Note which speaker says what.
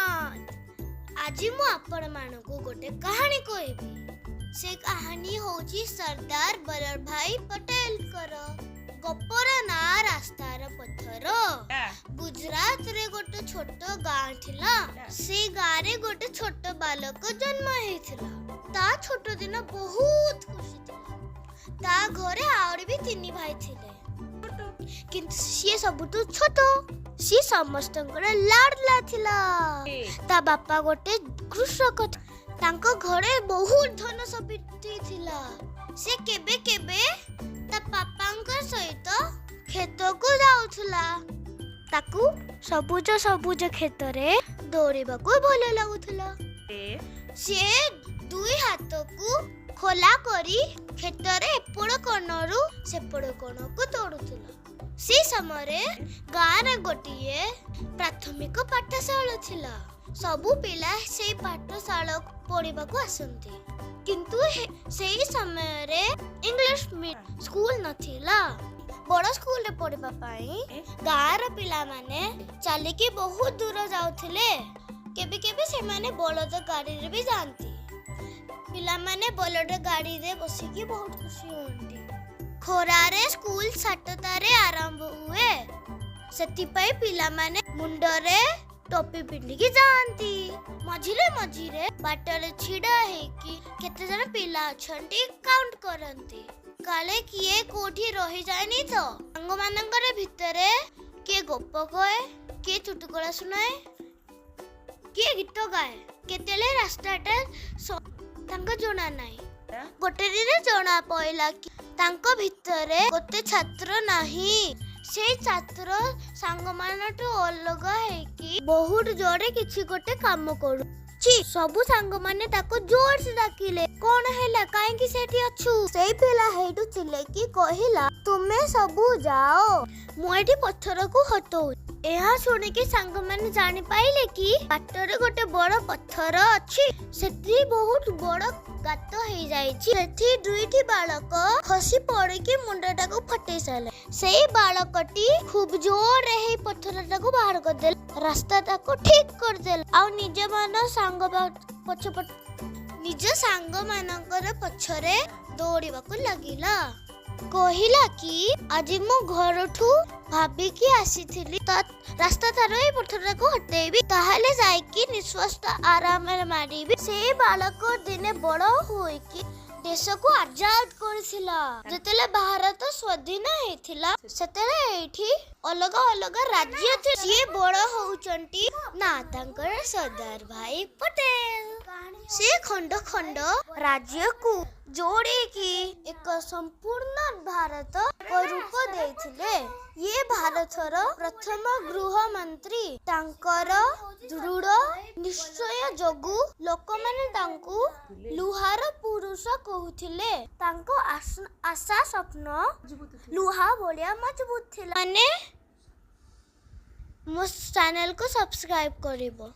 Speaker 1: ଜଗନ୍ନାଥ। ଆଜି ମୁଁ ଆପଣମାନଙ୍କୁ ଗୋଟେ କାହାଣୀ କହିବି। ସେ କାହାଣୀ ହେଉଛି ସର୍ଦ୍ଦାର ବଲ୍ଲଭଭାଇ ପଟେଲଙ୍କର। ଗପର ନାଁ ରାସ୍ତାର ପଥର। ଗୁଜରାଟରେ ଗୋଟେ ଛୋଟ ଗାଁ ଥିଲା। ସେଇ ଗାଁରେ ଗୋଟେ ଛୋଟ ବାଲକ ଜନ୍ମ ହେଇଥିଲା। ତା ଛୋଟ ଦିନ ବହୁତ ଖୁସି ଥିଲା। ତା ଘରେ ଆହୁରି ବି ତିନି ଭାଇ ଥିଲେ, କିନ୍ତୁ ସିଏ ସବୁଠୁ ଛୋଟ। ସିଏ ସମସ୍ତଙ୍କର ଲାଡଲା ଥିଲା। ତା ବାପା ଗୋଟେ କୃଷକ। ତାଙ୍କ ଘରେ ବହୁତ ଧନ ସମ୍ପତ୍ତି ଥିଲା। ସେ କେବେ କେବେ ତା ବାପାଙ୍କ ସହିତ କ୍ଷେତକୁ ଯାଉଥିଲା। ତାକୁ ସବୁଜ ସବୁଜ କ୍ଷେତରେ ଦୌଡ଼ିବାକୁ ଭଲ ଲାଗୁଥିଲା। ସିଏ ଦୁଇ ହାତକୁ ଖୋଲା କରି କ୍ଷେତରେ ଏପଟ କୋଣରୁ ସେପଟ କୋଣକୁ ଦୌଡ଼ୁଥିଲା। ସେ ସମୟରେ ଗାଁରେ ଗୋଟିଏ ପ୍ରାଥମିକ ପାଠଶାଳା ଥିଲା। ସବୁ ପିଲା ସେଇ ପାଠଶାଳାକୁ ପଢ଼ିବାକୁ ଆସନ୍ତି, କିନ୍ତୁ ସେଇ ସମୟରେ ଇଂଲିଶ ସ୍କୁଲ ନଥିଲା। ବଡ଼ ସ୍କୁଲରେ ପଢ଼ିବା ପାଇଁ ଗାଁର ପିଲାମାନେ ଚାଲିକି ବହୁତ ଦୂର ଯାଉଥିଲେ। କେବେ କେବେ ସେମାନେ ବଳଦ ଗାଡ଼ିରେ ବି ଯାଆନ୍ତି। ପିଲାମାନେ ବଳଦ ଗାଡ଼ିରେ ବସିକି ବହୁତ ଖୁସି ହୁଅନ୍ତି। ଖରାରେ ସ୍କୁଲ 7ଟାରେ ଆରମ୍ଭ ହୁଏ, ସେଥିପାଇଁ ପିଲାମାନେ ମୁଣ୍ଡରେ ଟୋପି ପିନ୍ଧିକି ଯାଆନ୍ତି। ମଝିରେ ମଝିରେ ବାଟରେ ଛିଡ଼ା ହେଇକି କେତେ ଜଣ ପିଲା ଅଛନ୍ତି କାଉଣ୍ଟ କରନ୍ତି, କାଳେ କିଏ କୋଉଠି ରହିଯାଏନି ତ। ସାଙ୍ଗମାନଙ୍କର ଭିତରେ କିଏ ଗପ କହେ, କିଏ ଚୁଟୁକଳା ଶୁଣାଏ, କିଏ ଗୀତ ଗାଏ। କେତେବେଳେ ରାସ୍ତାଟା ତାଙ୍କ ଜଣା ନାହିଁ। ଗୋଟେ ଦିନ ଜଣା ପଇଲା କି ତାଙ୍କ ଭିତରେ ଗୋଟେ ଛାତ୍ର ନାହିଁ। ସେଇ ଛାତ୍ର ସାଙ୍ଗମାନଠୁ ଅଲଗା ହେଇକି ବହୁତ ଜୋରେ କିଛି ଗୋଟେ କାମ କରୁଛି। ସବୁ ସାଙ୍ଗମାନେ ତାକୁ ଜୋରସେ ଡାକିଲେ, "କଣ ହେଲା? କାହିଁକି ସେଠି ଅଛୁ?" ସେଇ ପିଲା ହେଇଠୁ ଚିଲେଇକି କହିଲା, "ତୁମେ ସବୁ ଯାଅ, ମୁଁ ଏଠି ପଥରକୁ ହଟଉଛି।" ଏହା ଶୁଣିକି ସାଙ୍ଗମାନେ ଜାଣିପାଇଲେ କି ବାଟରେ ଗୋଟେ ବଡ ପଥର ଅଛି। ସେଠି ବହୁତ ବଡ ଗାତ ହେଇଯାଇଛି। ସେଠି ଦୁଇଟି ବାଳକ ଖସି ପଡିକି ମୁଣ୍ଡଟାକୁ ଫଟେଇ ସାରିଲେ। ସେଇ ବାଳକଟି ଖୁବ ଜୋରରେ ହେଇ ପଥରଟାକୁ ବାହାର କରିଦେଲେ, ରାସ୍ତାଟାକୁ ଠିକ କରିଦେଲେ ଆଉ ନିଜ ସାଙ୍ଗ ମାନଙ୍କର ପଛରେ ଦୌଡ଼ିବାକୁ ଲାଗିଲା। କହିଲା କି, "ଆଜି ମୁଁ ଘରଠୁ ଭାବିକି ଆସିଥିଲି ତା ରାସ୍ତା ତାର ଏଇ ପଥରଟାକୁ ହଟେଇବି, ତାହେଲେ ଯାଇକି ନିଶ୍ୱାସ ଆରାମରେ ମାରିବି।" ସେଇ ବାଳକ ଦିନେ ବଡ ହୋଇକି ଦେଶକୁ ଆଜାଦ କରିଥିଲା। ଯେତେବେଳେ ଭାରତ ସ୍ୱାଧୀନ ହେଇଥିଲା, ସେତେବେଳେ ଏଇଠି ଅଲଗା ଅଲଗା ରାଜ୍ୟ ଥିଲା। ସିଏ ବଡ ହଉଛନ୍ତି ନା ତାଙ୍କର ସର୍ଦ୍ଦାର ଭାଇ ପଟେଲ। ସେ ଖଣ୍ଡ ଖଣ୍ଡ ରାଜ୍ୟକୁ ଯୋଡ଼ିକି ଏକ ସମ୍ପୂର୍ଣ୍ଣ ଭାରତ ରୂପ ଦେଇଥିଲେ। ଇଏ ଭାରତର ପ୍ରଥମ ଗୃହମନ୍ତ୍ରୀ। ତାଙ୍କର ଦୃଢ଼ ନିଶ୍ଚୟ ଯୋଗୁ ଲୋକମାନେ ତାଙ୍କୁ ଲୁହାର ପୁରୁଷ କହୁଥିଲେ। ତାଙ୍କ ଆଶା ସ୍ୱପ୍ନ ଲୁହା ଭଳିଆ ମଜବୁତ ଥିଲା। ମାନେ ମୋ ଚ୍ୟାନେଲକୁ ସବସ୍କ୍ରାଇବ କରିବ।